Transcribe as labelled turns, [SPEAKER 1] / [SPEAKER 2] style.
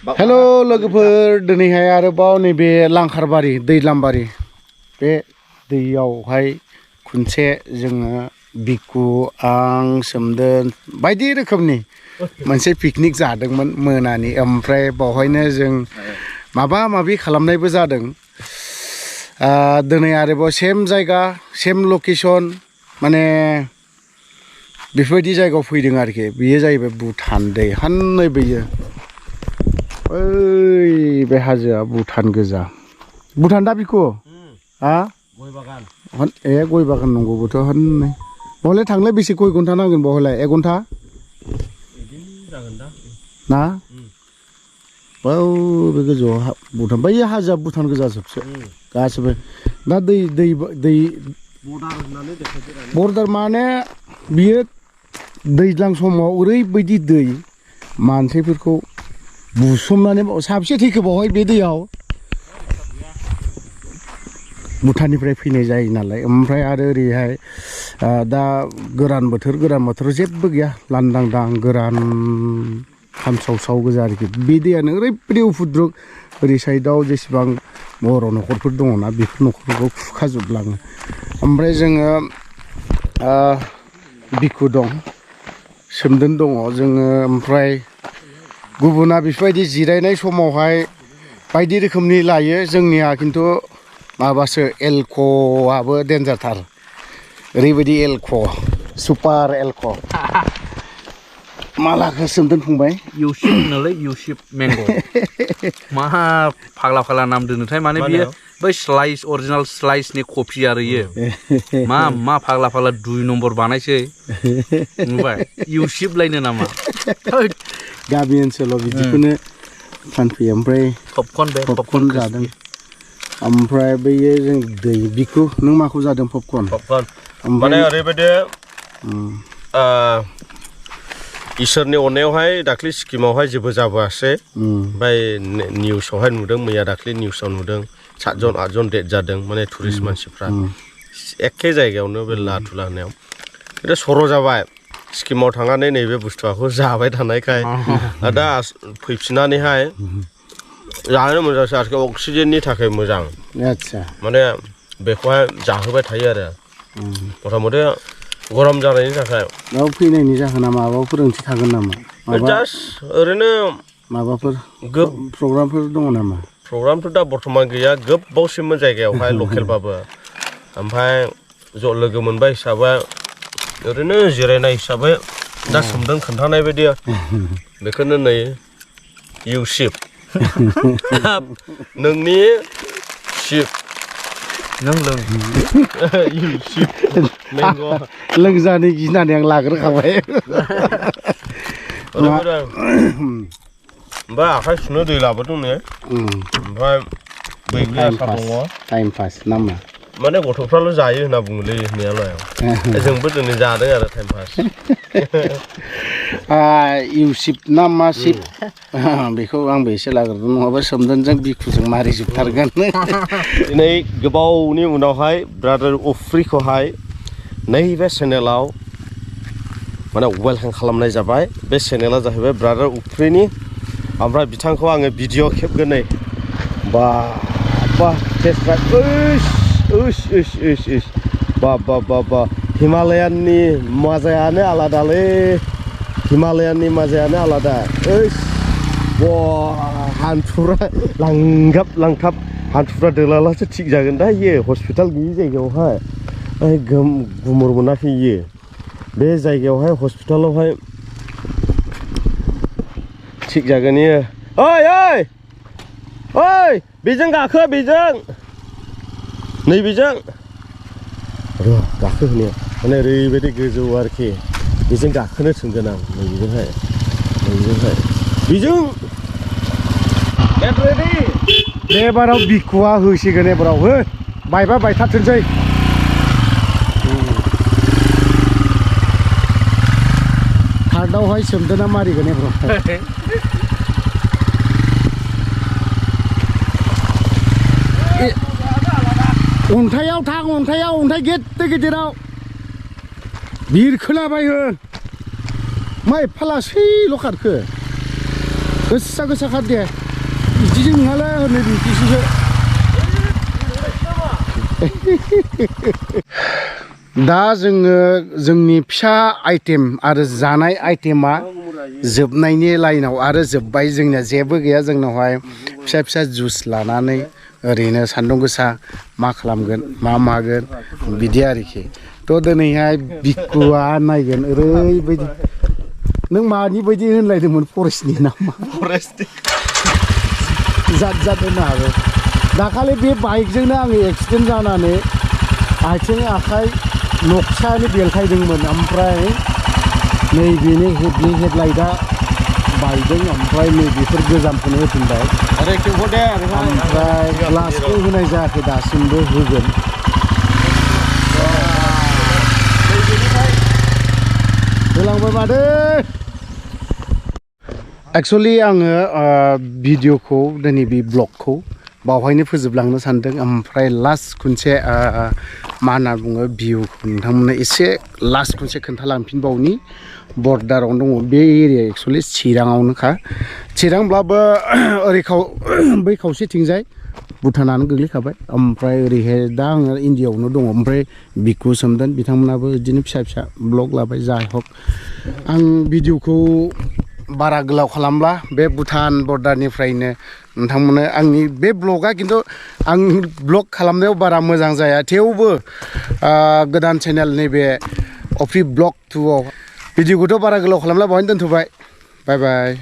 [SPEAKER 1] hello लोगोफोर दिनैहाय आरोबाव नैबे लांखारबारि दैलामबारि बे दैयावहाय खनसे जोङो बिकु आं सोमदोन बायदि रोखोमनि मोनसे पिकनिक जादोंमोन मोनानि ओमफ्राय बावहायनो जों माबा माबि खालामनायबो जादों दिनै आरोबाव सेम जायगा सेम लकेसन माने बेफोरबायदि जायगायाव फैदों आरोखि बेयो जाहैबाय भुटान दै हान्नै बेयो ओइ बे हाजोआ भुटान गोजा भुटान दा बिखौ हा
[SPEAKER 2] गय बागान
[SPEAKER 1] ए गय बागान नंगौबोथ' हनै बहले थांलाय बेसे गय घन्टा नांगोन बहले 1 घन्टा ना बे गोजौआव भुटान बै हाजोआ भुटान गोजा जोबसो गासिबो दा दै दै दै बर्डार माने बियो दैज्लां समाव ओरैबायदि दै मानसिफोरखौ बुसोमनानै साबेसे थैखो बावहाय बे दैयाव भुटाननिफ्राय फैनाय जायो नालाय ओमफ्राय आरो ओरैहाय दा गोरान बोथोराव जेबो गैया लांदां गोरान खामसाव गोजा आरोखि बे दैयानो ओरैबायदि उफुद्रुक ओरै साइडआव जेसेबां बर' न'खरफोर दङना बेफोर न'खरफोरखौ खुरखाजोबलाङो ओमफ्राय जोङो बिकु दं सोमदोन दङ जोङो ओमफ्राय गुबुना बेफोरबायदि जिरायनाय समावहाय बायदि रोखोमनि लायो जोंनिया खिन्थु माबासो एलक'आबो डेन्जारथार ओरैबायदि एलक' सुपार एलक' मालाखौ सोमदोन फंबाय
[SPEAKER 2] इउसिप नालाय इउसिप मेंग' मा फाग्ला नाम दोनोथाय माने बियो बै स्लाइस अरिजिनाल स्लाइसनि कपि आरो इयो मा फाग्ला 2 नम्बर बानायसै नुबाय इउसिप लायनो नामा
[SPEAKER 1] गामि ओनसोलाव बिदिखौनो फानफैयो ओमफ्राय पपकर्न जादों ओमफ्राय बैयो जों दै बिखु नों माखौ जादों पपकर्न
[SPEAKER 3] माने ओरैबायदि इसोरनि अननायावहाय दाख्लै सिक्किमावहाय जेबो जाबोआसै ओमफ्राय निउसावहाय नुदों मैया दाख्लै निउसाव नुदों 7 जन 8 जन डेथ जादों माने टुरिस्ट मानसिफ्रा एखे जायगायावनो बे लाथुला होनायाव खिन्थु सर' जाबाय सिक्किमाव थांनानै नैबे बुस्थुखौ जाबाय थानायखाय दा फैफिननानैहाय जानो मोजांसै आरोखि अक्सिजेननि थाखाय मोजां
[SPEAKER 1] आच्छा
[SPEAKER 3] माने बेखौहाय जाहोबाय थायो आरो मथा मथि गरम जानायनि थाखाय
[SPEAKER 1] बेयाव फैनायनि जाहोना माबाफोर ओंथि थागोन नामा
[SPEAKER 3] जास्ट ओरैनो
[SPEAKER 1] माबाफोर प्रग्रामफोर दङ नामा
[SPEAKER 3] प्रग्रामथ' दा बर्थमान गैया गोबावसिममोन जायगायावहाय लकेलबाबो ओमफ्राय ज' लोगो मोनबाय हिसाबै ओरैनो जिरायनाय हिसाबै दा सोमदों खोन्थानाय बायदि बेखौनो नै इउसिप नोंनि सिप नों लों इउसिप
[SPEAKER 1] लोंजानो गिनानै आं लाग्रोखाबाय
[SPEAKER 3] ओमफ्राय आखाइ सुनो दै लाबोदों ने ओमफ्राय बैग्रि आसार दङ
[SPEAKER 1] टाइम पास नामा
[SPEAKER 3] माने गथ'फ्राल' जायो होनना बुङोलै होननायालाय जोंबो दिनै जादों आरो टाइम पास
[SPEAKER 1] इउसिप ना मा सिप बेखौ आंबो एसे लाग्रोदों नङाबा सोमदोनजों बिखुजों मारै जोबथारगोन
[SPEAKER 3] दिनै गोबावनि उनावहाय ब्रादार उफ्रिखौहाय नैबे चेनेलाव माने वेलकाम खालामनाय जाबाय बे चेनेला जाहैबाय ब्रादार उफ्रिनि ओमफ्राय बिथांखौ आङो भिडिअ खेबगोन नै बा हिमालयाननि मजायानो आलादालै हिमालयाननि मजायानो आलादा हान्थुफ्रा लांथाब हान्थुफ्रा दोलालासो थिग जागोन दा इयो हस्पिटाल गैयि जायगायावहाय गुमुर मोनाखै इयो बे जायगायावहाय हस्पिटालावहाय थिग जागोन इयो ओइ बेजों गाखो बेजों नैबेजों र' गाखो होनाया माने ओरैबायदि गोजौ आरोखि बेजों गाखोनो थिनगोन आं नैबेजोंहाय बेजों
[SPEAKER 1] एबाराव बिखुआ होसिगोन एबाराव हो बायबा बायथारथोंसै थार्डआवहाय सोमदोना मारिगोन एबाराव अन्थाइयाव थां अन्थाइ गेदेराव बिरखोलाबाय हो मा एफा लासैल' खारखो गोसा गोसा खार दे बिदिजों नङालै हनै बिदिसो दा जोङो जोंनि फिसा आइटेम आरो जानाय आइटेमा जोबनायनि लाइनाव आरो जोब्बाय जोंनिया जेबो गैया जोंनावहाय फिसा फिसा जुइस लानानै ओरैनो सान्दुं गोसा मा खालामगोन मा मागोन बिदि आरोखि थ' दिनैहाय बिकुआ नायगोन ओरैबायदि नों मानि बायदि होनलायदोंमोन फरेस्टनि नामा
[SPEAKER 3] फरेस्ट
[SPEAKER 1] जात जात होनो हागौ दाखालि बे बाइकजोंनो आङो एक्सिडेन्ट जानानै आथिं आखाइ नखसानि बेलथायदोंमोन ओमफ्राय नैबेनि हेडलाइटआ बायदों ओमफ्राय नैबेफोर गोजामखौनो होफिनबाय ओमफ्राय ग्लासखौ होनाय जायाखै दासिमबो होगोन होलांबाय मादो एक्सुवेलि आङो भिडिअखौ दिनै बे ब्लगखौ बावहायनो फोजोबलांनो सानदों ओमफ्राय लास्ट खनसे मा होनना बुङो भिउखौ नोंथांमोननो एसे लास्ट खनसे खोन्थालांफिनबावनि बर्डारावनो दङ बे एरिया एक्सुवेलि चिराङावनोखा चिरांब्लाबो ओरै बै खावसेथिंजाय भुटानानो गोग्लैखाबाय ओमफ्राय ओरैहाय दा आङो इन्डियाआवनो दङ ओमफ्राय बिकु सोमदोन बिथांमोनाबो बिदिनो फिसा फिसा ब्लग लाबाय जाय हक आं भिडिअखौ बारा गोलाव खालामला बे भुटान बर्डारनिफ्रायनो नोंथांमोननो आंनि बे ब्लगा खिन्थु आं ब्लग खालामनायाव बारा मोजां जाया थेवबो गोदान चेनेल नैबे अफ्रि ब्लग 2आव भिडिअखौथ' बारा गोलाव खालामला बेवहायनो दोनथ'बाय बाय बाय